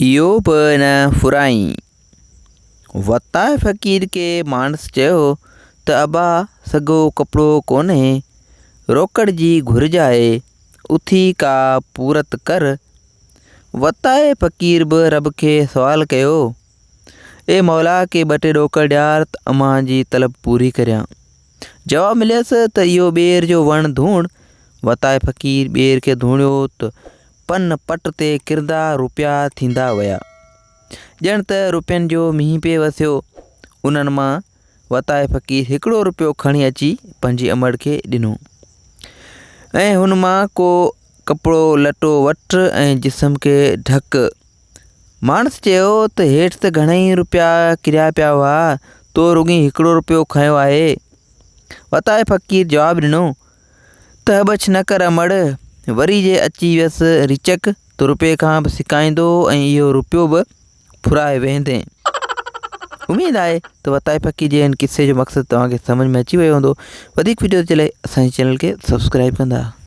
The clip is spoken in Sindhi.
اهو به نه ڦرائين. وتاء فقير کي ماڻس چيو ته ابا سگهو ڪپڙو ڪونهي، روڪڙ جي گهرج آهي، اٿي ڪا پورت ڪر. وتاء فقير به رب کي سوال ڪيو، اي مولا ڪي ٻه ٽي ڏوڪڙ ڏيار ته امان جي طلب پوري ڪريان. جواب مليس ته اهو ٻير جو وڻ ڌوڻ. وتاء فقير ٻير کي ڌوڻيو ته پن پٽ تي ڪرندا روپيا ٿيندا ويا. ڄڻ ته روپين جو مينهن پئي وسيو. انهن مان وتائي فقير هڪڙو روپيو کڻي اچي پنهنجي امڙ کي ڏنو ۽ هن مان ڪو ڪپڙو لٽو وٺ ۽ جسم کي ڍڪ. ماڻس چيو ته هيٺ ته گهڻئي روپيا ڪريا پيا هئا، تو رڳي هڪڙو روپيو کنيو آهي. وتائي فقير جواب ڏنو ته هٻڇ نه ڪر امڙ، وري جي اچي ويس ريچڪ ته روپئي کان به سڪائيندو ۽ اهو روپيو به ڦرائي ويندين. اميد آهي ته وتائي فقير جي هن قصي جو مقصد توهان کي سمجهه ۾ اچي ويو هوندو. وڌيڪ وڊيوز جي لاء اسان جي چينل کي سبسڪرائب ڪندا.